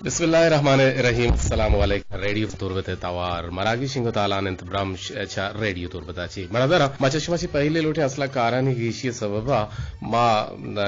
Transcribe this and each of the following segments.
بسم اللہ الرحمن الرحیم۔ السلام علیکم۔ ریڈیو تربت ءِ توار مراگش انگو تالان انت، برمش چہ ریڈیو تربت ءَ چی۔ مڑادارا ما چہ شما چی پہلے لوٹیں اصلا کارانی گیشی ءِ سبب ءَ ما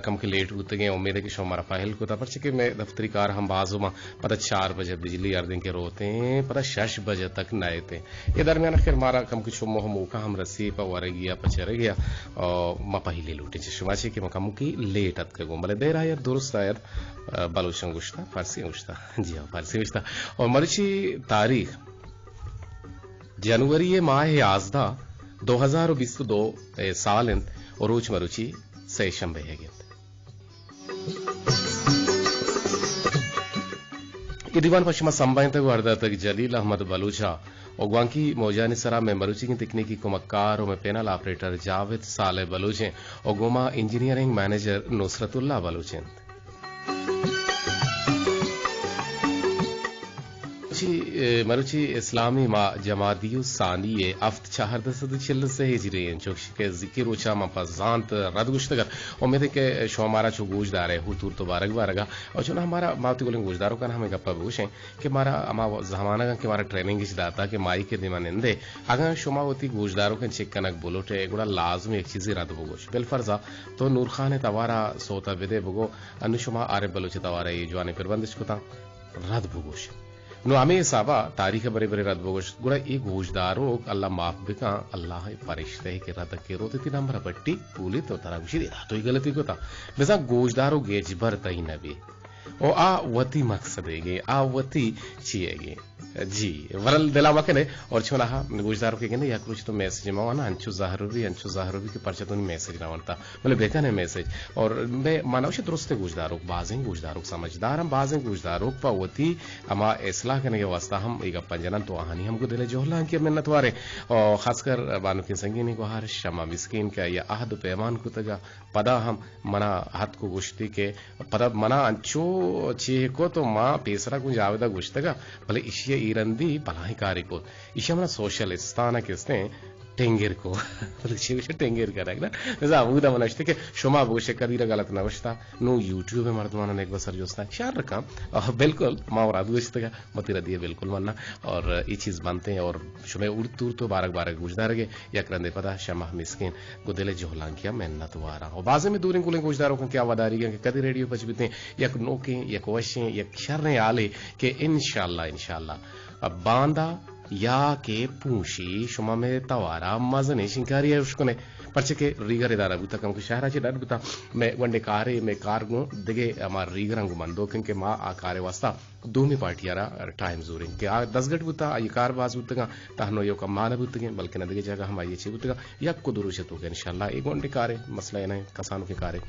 کم کہ لیٹ بوتگیں۔ امید ہے کہ شما مارا پہل کتا، پرچہ کہ مئے دفتری کار ہم باز ما پدا چار بجے بجلی اردیں کہ روتیں، پدا شش بجے تک نہ ایتیں۔ اے درمیان آخر مارا کم کہ چو موہ موقع ہم رسی پہ ورگی ءَ پہ چرگی ءَ، او ما پہلے لوٹیں چہ شما چی کہ ما کم کہ لیٹ اتکگوں، بلے دیر آید درست آید۔ بلوچاں گوشتا، فارسی گوشتا۔ جی ہاں، فارسی گوشتا۔ اور مروچی تاریخ جنوری ماہ یازدہ، دو ہزار و بیست و دو سال انت اور روچ مروچی سہ شنبہ ہے گند۔ اے دیوان پہ شما سمبھائینتگ و ہرداتگ جلیل احمد بلوچا و گوانکی موجانی سرا مئے مروچیگیں تکنیکی کمکار و مئے پینل آپریٹر جاوید صالح بلوچ انت و گوما انجینئرنگ مینیجر نصرت اللہ بلوچ انت۔ چی، اے، مروچی اسلامی ماہ جمادی الثانی ءِ ہفت چہ ہردہ سد و چل و سہ ہجری انت، چوش کہ زکی روچا ما پہ زانت رد گوشتگ ات۔ امید ہے کہ شما مارا چو گوش دارے، ہو تور تو بارگ بارگا، اور چونا ہمارا ما وتی گلیں گوشداروکان ہمیں گپا بگوشیں کہ مارا ہما زمانگاں کہ مارا ٹریننگ اش داتا کہ مائی کے دیما نندے، اگاں شما وتی گوشداروکاں چک کنگ بلوٹے، گڑا لازم یک چیزی رد بگوش۔ بالفرضا تو نور خان توارا سوتا بدے بگو، انو شما عارف بلوچ توارا اے جوانیں پربندش کتاں۔ رد بگوش۔ نو ہمے حسابا تاریخ برے برے رد بگوش، گڑا اے گوشداروک اللہ معاف بکاں، اللہ ءِ فرشتہ کہ رد کے روت تی نمبر پٹی پولی تو ترا گوشی دے تو ہی غلطی کتا۔ بزاں گوشدارو گیج بر تئی نبی۔ او آ وتی مقصد ہے گے، آ وتی چی ہے گے۔ جی، ورل دلا مکنے اور چوناہا گوشدارو کے گندے یک روچ تو میسج موانا انچو زہر بھی، انچو زہر بھی کہ پرچہ تو میسج نہ ونتا۔ بلے بہ کن ئے میسج۔ اور مئے، ما نہ گوشیں درستیں گوشداروک، بازیں گوشداروک سمجھدار انت، بازیں گوشداروک پہ وتی ہما اصلاح کنگ ءِ واستہ ہم اے گپاں جننت و آہانی ہم گوں دل ءِ جہلانکی ءَ منت واریں۔ اور خاص کر بانکیں سنگینیں گوہار شمع مسکین کہ آئی ءَ عہد و پیمان کتگ ءَ پدا ہم منا ہتک و گوشتی کہ پدا منا انچو چی کت و ما پیسرا گوں جاوید ءَ گوشتگ ءَ، بلے ایشی ءَ اے رندی بلاہیں کارے کت۔ ایشی ءَ منا سوشل استان ءَ کستیں ٹنگر کو۔ بلے چی گوشے ٹنگر کنگ نا؟ بزاں ہمودا من اشتے کہ شما بگوشے کدی را غلط نہ گوشتا۔ نو یوٹیوب ءِ مردماناں یک بسر جستا۔ شر کم۔ آہ، بالکل، ما اور ادو اشتگا، متی ردی بالکل مننا۔ اور اے چیز بنتے ہیں اور شما اڑ تور تو بارگ بارگ گوشدارگے، یک رندے پدا شما مسکین گوں دل ءِ جہلانکی ءَ منت واراں۔ و بازیں میں دوریں گلیں گوشداروکاں کہ آ وداریگاں کہ کدی ریڈیو پچ بیتیں، یک نوکیں، یک وشیں، یک شریں حالے کہ انشاءاللہ، انشاءاللہ باندا یا کہ پونشی شما مئے توارا مزنیں شنکاری ءَ اشکنے، پرچہ کہ ریگر ادارہ بوتا، کمکہ شہرا چہ ڈڈ بوتا، مئے گونڈے کارے، مئے کار گوں دگہ ہما ریگراں گوں بندوک انت کہ ما آ کارے واسطہ دومی پارٹی ءَ را ٹائم زوریں کہ آ دزگٹ بوتا، آئی کار باز بوتگاں، تہنو ایوکا ما نہ بوتگیں، بلکہ نہ دگہ جاگہ ہم آئی چی بوتگاں، یک کو دو روچ توکا انشاءاللہ اے گونڈے کارے، مسئلہ اے نہ، کسانوکیں کارے۔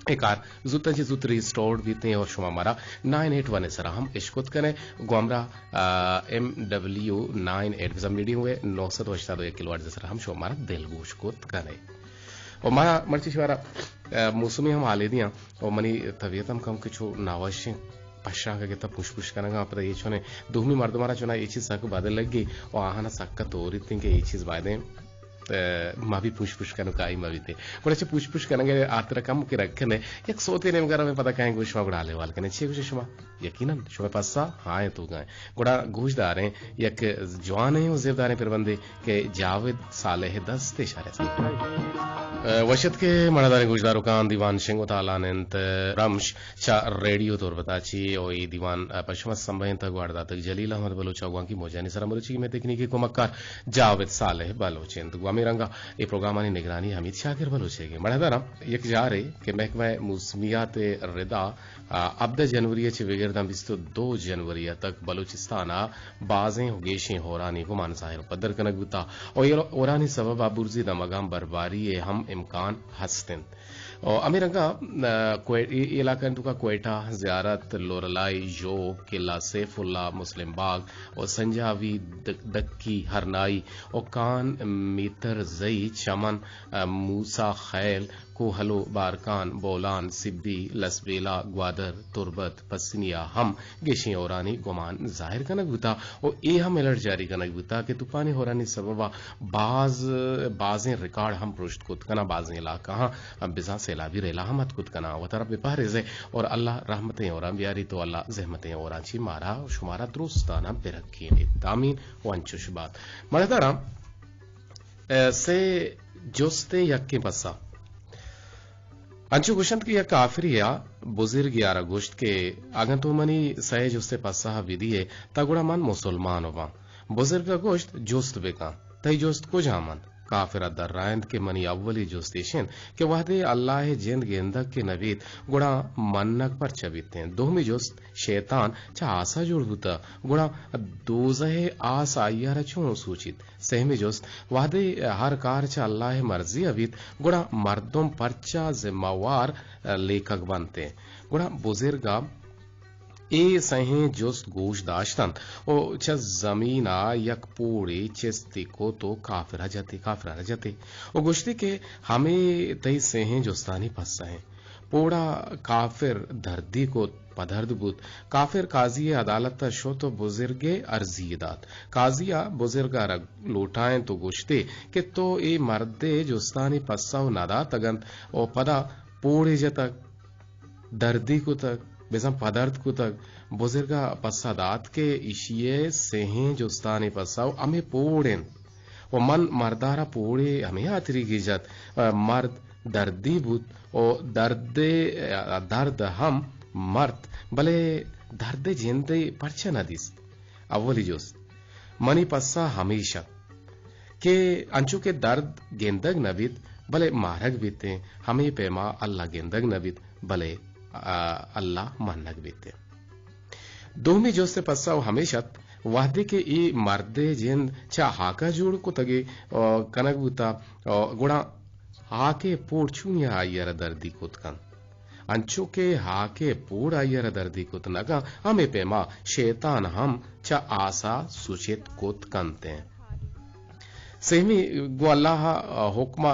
اے کار زوتاں چہ زوت ریسٹورڈ بیتیں اور شما مارا نائن ایٹ ون ءِ سرا ہم اشکت کنے، گوں ہمراہ، آ، ایم ڈبلیو نائن ایٹ بزاں میڈیم ویو نو سد و ہشتاد و یک کلو ہرٹز ءِ سرا ہم شما مارا دلگوش کت کنے۔ و مارا مرچی شمارا، آ، موسمی ہم حالے دیاں و منی طبیعت ہم کم کہ چو ناوشیں، پشاک گتا پوش پوش کنگا، پدا اے چونے دومی مردمارا چونا اے چیز سک بدل لگی و آہانا سک توریتیں کہ اے چیز بایدیں ء، ما بھی پوش پوش کنوکائی ما بیتیں۔ گڑا چہ پوش پوش کنگ ء ہاترا کم کہ رکھنے، یک سوتے نیمگا رویں پدا کائیں گوش ما گڑا حال احوال کنیں۔ چے گوشے شما؟ یقیناً شما پسا ہاں تو گائیں۔ گڑا گوش داریں یک جوانیں و زیبداریں پربندے کہ جاوید صالح دست اشارہ است۔ ء، وشت کے مڑاداریں گوشداروکان دیوان شنگ و تالان انت، رمش چہ ریڈیو تربتا چی و ای دیوان، ء، پشمت سمبھینتا گواڑ داتگ جلیل احمد بلوچ ء گوانکی موجانی سرا مروچی میں تکنیکی کمکار جاوید صالح بلوچ انت۔ گوں ہمے رنگا اے پروگرامانی نگرانی حمید شاکر بلوچ ئیگ۔ مڑاداراں یک جارے کہ محکمہ موسمیات ء ردا، آ، ہبدہ جنوری ء چہ بگر داں بیست و دو جنوری ء تک بلوچستان ء بازیں و گیشیں ہورانی گمان ظاہر و پدر کنگ بوتا و اے ہورانی سبب ء برزی دمگاں برباری ء ہم امکان ہست انت۔ و ہمے رنگا، آ، کوئ-، اے، اے علاقہ انت توکا کوئٹہ، زیارت، لورالائی، ژوب، قلعہ سیف اللہ، مسلم باغ و سنجاوی، دک-، دکی، ہرنائی و کان، میتر زئی، چمن، آ، موسی خیل، کوہلو، بارکان، بولان، سبی، لسبیلہ، گوادر، تربت، پسنی ء ہم گیشیں ہورانی گمان ظاہر کنگ بوتا و اے ہم الرٹ جاری کنگ بوتا کہ توپانی ہورانی سبب ء باز، بازیں ریکارڈ ہم پرشت کت کناں، بازیں علاقہاں بزاں ریلا بی ریلا ہم ات کت کناں، وتارا بہ پہریزے اور اللہ رحمتیں اوراں بیاری تو اللہ زحمتیں اوراں چی مارا و شمارا درستاناں برکینیت۔ آمین و انچوش بات۔ مڑداراں، اے، سے جستے یکیں پسا۔ انچو گوشنت کہ یک کافرے ء بزرگے آرا گوشت کہ اگاں تو منی سئے جستے پسہ ء بدیئے، تہ گڑا من مسلمان باں۔ بزرگ ء گوشت، جست بکن، تئی جست کجام انت؟ کافر ء درائینت کہ منی اولی جست ایش انت کہ وہدے اللہ ء جند گندگ کہ نہ بیت، گڑا منگ پرچہ بیت انت؟ دومی جست، شیطان چہ آسا جوڑ بوتہ، گڑا دوزہ ء آس آئی ء را چون سوچیت؟ سہمی جست، وہدے ہر کار چہ اللہ ء مرضی ء بیت، گڑا مردم پرچا ذمہ وار لیکگ بنت؟ گڑا بزرگ ء اے سہیں جست گوش داشت انت و چہ زمین ء یک پوڑے چستی کت و کافر ء جتی، کافر ء را جتی و گوشتی کہ ہمے تئی سہیں جستانی پسہ انت۔ پوڑا کافر دردی کت، پدرد بوت۔ کافر قاضی ء عدالت ء شت و بزرگ ء ارزی دات۔ قاضی ء بزرگ ء را لوٹائینت و گوشتی کہ تو اے مرد ء جستانی پسہ و نداتگ انت و پدا پوڑے جتگ، دردی کتگ، بزاں پدرد کتگ۔ بزرگ ء پسہ دات کہ ایشی ء سہیں جستانی پسہ و ہمے پوڑ انت۔ و من مردارا پوڑے ہمے ہاتریگی جت، مرد دردی بوت و درد، درد ہم مرت، بلے درد جندے پرچہ نہ دیست؟ اولی جست، منی پسہ ہمیش ات کہ انچو کہ درد گندگ نہ بیت، بلے مارگ بیتیں، ہمے پیما اللہ گندگ نہ بیت، بلے، آ، اللہ منگ بیتیں۔ دومی جست ء پسہ و ہمیش ات، وہدے کہ اے مرد ء جند چہ ہاک ء جوڑ کتگ ء، آ، کنگ بوتہ، آ، گڑا ہاک ء پوڑ چونیا آئی ء را دردی کت کنت؟ انچو کہ ہاک ء پوڑ آئی ء را دردی کت نہ کنت، ہمے پیما شیطان ہم چہ آس ء سچت کت کنت انت۔ سیمی گوں اللہ ء حکم ء،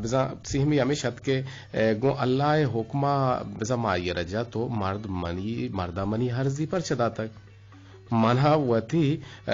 بزاں سیمی ہمیش ات کہ، ء، گوں اللہ ء حکم ء بزاں ما آئی ء را جت و مرد منی، مرد ء منی ارزی پرچہ داتگ؟ من ء وتی، ء،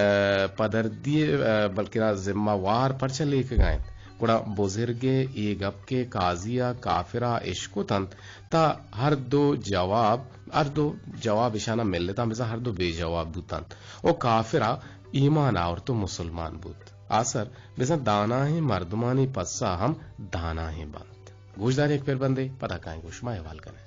پدردی ء، بلکنا ذمہ وار پرچہ لیکگ ء انت؟ گڑا بزرگ ء اے گپ کہ قاضی ء کافر ء اشکت انت، تہ ہر دو جواب، ہر دو جواب اشاناں ملتاں، بزاں ہر دو بے جواب بوت انت و کافر ء ایمان آورت و مسلمان بوت۔ آسر بزاں دانائیں مردمانی پسہ ہم دانائیں بنت۔ گوشدار یک پربندے، پدا کائیں گوں شما احوال کنیں۔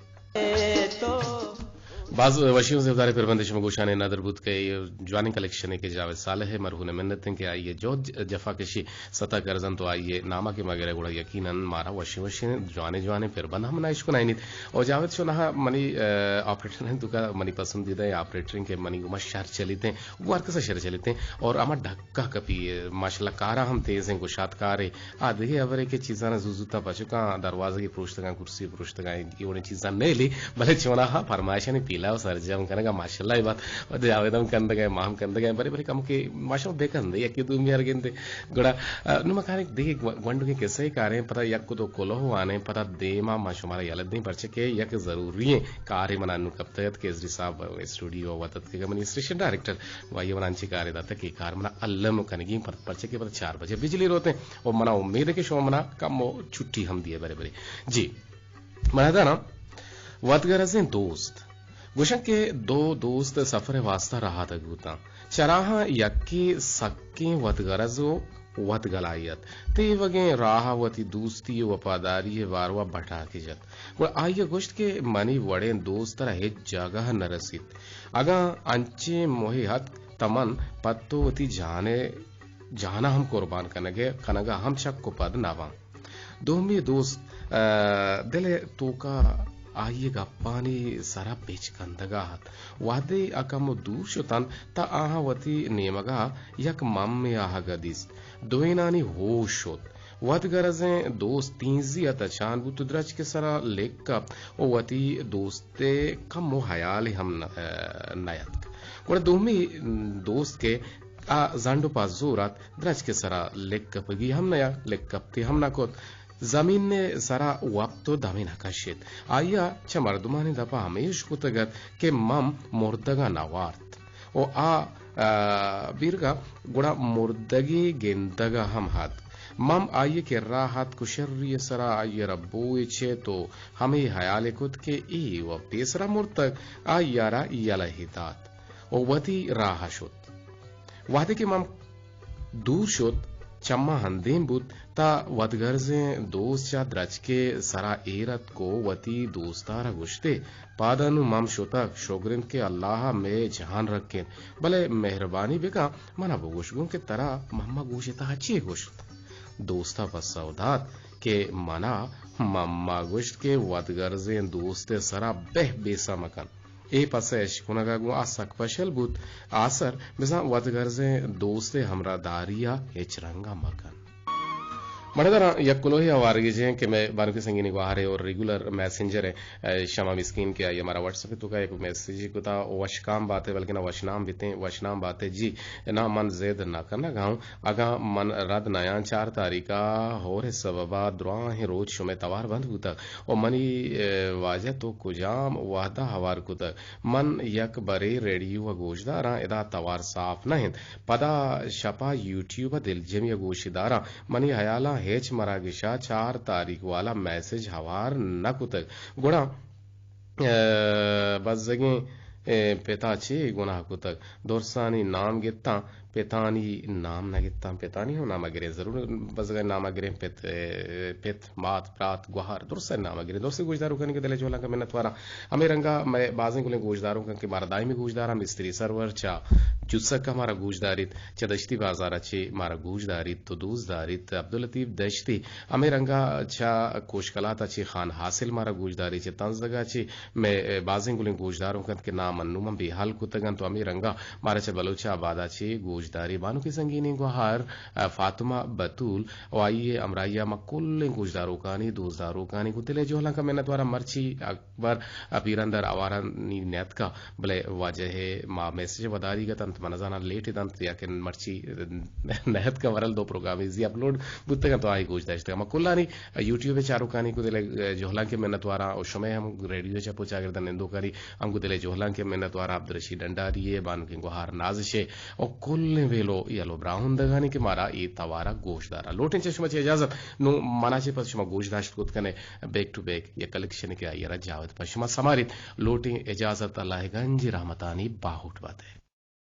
باز وشی و زیبداریں پربندے شما گوشانے ندر بوت کہ جوانیں کلیکشنے کہ جاوید صالح ء مرہون منت انت کہ آئی ء جہد جفا کشی ستا کرزنت و آئی ء ناما کہ مگرے گڑا یقیناً مارا وشیں وشیں جوانیں جوانیں پربند ہم نہ اشکنائینیت۔ و جاوید شونہا منی، ء، آپریٹر انت توکا منی پسندیدہ آپریٹر انت کہ منی گوما شر چلیت انت، گوں ہر کسا شر چلیت انت اور ہما ڈھکا کپی، ماشاءاللہ کارا ہم تیز انت، گشاد کارے۔ آ دگہ ہبرے کہ چیزانا زو زوتا پچکاں، دروازگے پروشتگاں، کرسی پروشتگاں، اے وڑیں چیزاں نیلی، بلے چونہا فرمائشانی پیلہ و سرجم کنگا ماشاءاللہ اے بات جاوید ہم کندگا، ما ہم کندگا، بلے بلے کم کہ ماشاءاللہ بکندے، یکے دومی ار گندے۔ گڑا، ء، نوں ما کاریں دگہ گو-، گونڈوکیں قصہ ئے کاریں، پدا یک دو کلوہ وانیں، پدا دیما ما شمارا یلہ دیں، پرچہ کہ یک ضروری ایں کارے منا نوں کپتگ ات کہ ہزری صاحب اسٹوڈیو ء وت اتکگ ء منی اسٹیشن ڈائریکٹر و آئی ء منا انچیں کارے داتگ کہ اے کار منا الم کنگی ایں، پر-، پرچہ کہ پدا چار بجے بجلی روت ایں و منا امید ایں کہ شما منا کمو چھٹی ہم دیئے برے برے۔ جی، منا دانا وتگرزیں دوست۔ گوشن کہ دو دوست سفر ء واسطہ رہادگ بوتاں۔ چہ راہاں یکے سکیں وتگرز و وتگلائی ات۔ تیوگیں راہ ء وتی دوستی و وپاداری ء باروا بٹاکے جت۔ گڑا آئی ء گوشت کہ منی وڑیں دوست ترا ہچ جاگہ ء نہ رسیت۔ اگاں انچیں موہے اتک تہ من پہ تو وتی جان ء، جان ء ہم قربان کنگ ء، کنگ ء ہم شک و پد نہ باں۔ دومی دوست، ء، دل ء توکا آئی ء گپانی سرا پچ کندگا ات۔ وہدے آ کمو دور شتنت، تہ آہاں وتی نیمگا یک ممے آہگا دیست۔ دوئینانی ہوش شت۔ وتگرزیں دوست تینزی ء تچان بوت و درچک ء سرا لک کپت و وتی دوست ء کمو ہیالے ہم نہ، ء، نیاتک۔ گڑا دومی دوست کہ آ زنڈ و پزور ات، درچک ء سرا لک کپگی ہم نیا، لک کپتے ہم نہ کت۔ زمین ء سرا وپت و دمے نہ کشت۔ آئی ء چہ مردمانی دپا ہمے اشکتگ ات کہ مم مردگاں نہ وارت۔ و آ، ء، بیرگا گڑا مردگے گندگا ہم اتک۔ مم آئی ءِ کرا اتک ءُ شری ءِ سرا آئی ءَ را بوئے چت ءُ ہمے ہیال ءَ کت کہ اے وَ پیسرا مرتگ، آئی ءَ را یلہ ئے دات ءُ وتی راہ ءَ شت۔ وہدے کہ مم دور شت، چماں اندیم بوت، تاں وتگرزیں دوست چہ درچک ءِ سرا ایر اتک ءُ وتی دوست ءَ را گوشت ئے، پادا نوں مم شتگ، شگر اِنت کہ اللہ ءَ مئے جان رکینت، بلے مہربانی بکن، من ءَ بگوش گوں کہ ترا مم ءَ گوش ءِ تہا چے گوشت؟ دوست ءَ پسو دات کہ من ءَ مم ءَ گوشت کہ وتگرزیں دوست ءِ سرا بہ بیسہ مکن۔ اے پسہ اشکنگ ءَ گوں آ سک پشل بوت، آسر بزاں وتگرزیں دوست ءِ ہمراہداری ءَ ہچ رنگ ءَ مکن۔ مڑداراں یک کلوہے ہوارگیجیں کہ مئے بانکی سنگینی گوہارے اور ریگولر میسنجر ءِ، اے، شما مسکین کہ آئی ءَ مارا واٹس ایپ ءِ توکا یک میسجے کتا، وشکام باتے، بلکنا وشنام بیتیں، وشنام باتے جی، نا من زید نہ کنگ ءَ اوں، اگاں من رد نیاں چار تاریخ ءَ ہور ءِ سبب ءَ دراہیں روچ شمئے توار بند بوتگ ءُ منی، اے، واجہ تو کجام وہد ءَ ہوار کتگ؟ من یک برے ریڈیو ءَ گوشداراں، ادا توار صاف نہ اِنت۔ پدا شپ ءَ یوٹیوب ءَ دلجمی ءَ گوشداراں۔ منی ہیال ءَ ہچ مراگش ءَ چار تاریخ والا میسج ہوار نہ کتگ۔ گڑا، اے، بزگیں، اے، پت ءَ چے گناہ کتگ؟ درسانی نام گتاں، پتانی نام نہ گتاں۔ پتانی ہم نام ءَ گریں۔ ضرور بزگانی نام ءَ گریں۔ پت، اے، پت، مات، برات، گوہار، درستانی نام ءَ گریں۔ درستیں گوشداروکانی کہ دل ءِ جہلانک ءَ منت واراں۔ ہمے رنگ ءَ مئے بازیں گلیں گوشداروک اَنت کہ مارا دائمی گوشداراں، مستری سرور چہ جسک ءَ مارا گوشداریت، چہ دشتی بازار ءَ چہ مارا گوشداریت ءُ دوست داریت، عبداللطیف دشتی۔ ہمے رنگ ءَ چہ کوشکلات ءَ چہ خان حاصل مارا گوشداریت، چہ تنزگ ءَ چہ مئے بازیں گلیں گوشداروک اَنت کہ نام ءَ نوں من بے ہال کتگ اَنت ءُ ہمے رنگ ءَ مارا چہ بلوچ آباد ءَ چہ گوشداری بانک ءِ سنگینیں گوہار، اے، فاطمہ بتول ءُ آئی ءِ ہمراہی ءَ ما کلیں گوشداروکانی، دوستداروکانی گوں دل ءِ جہلانک ءَ منت واراں۔ مرچی اکبر پیرندر آوارانی نیاتکا، بلے واجہ ءِ ما میسج ءَ وداریگ اِت اَنت، من نزاناں لیٹ اِت اَنت یا کہ مرچی نیاتکا، ورل دو پروگرام ایزی اپلوڈ بوتگ اَنت ءُ آئی گوش داشتگ۔ ما کلانی یوٹیوب ءِ چاروکانی گوں دل ءِ جہلانک ءَ منت واراں ءُ شمئے ہم ریڈیو ءِ چپ ءُ چاگرد ءَ نندوکانی ہم گوں دل ءِ جہلانک ءَ منت واراں۔ عبدالرشید ڈنڈاری ءِ، بانکیں گوہار نازش ءِ ءُ کلیں ویل ءُ یل ءُ براہندگانی کہ مارا اے توار ءَ گوش داراں۔ لوٹیں چہ شما چہ اجازت، نوں منا چہ پس شما گوش داشت کت کن ئے بیک ٹو بیک یک کلیکشنے کہ آئی ءَ را جاوید پہ شما سماریت۔ لوٹیں اجازت، اللہ ءِ گنجیں رحمتانی باہوٹ بات ئے۔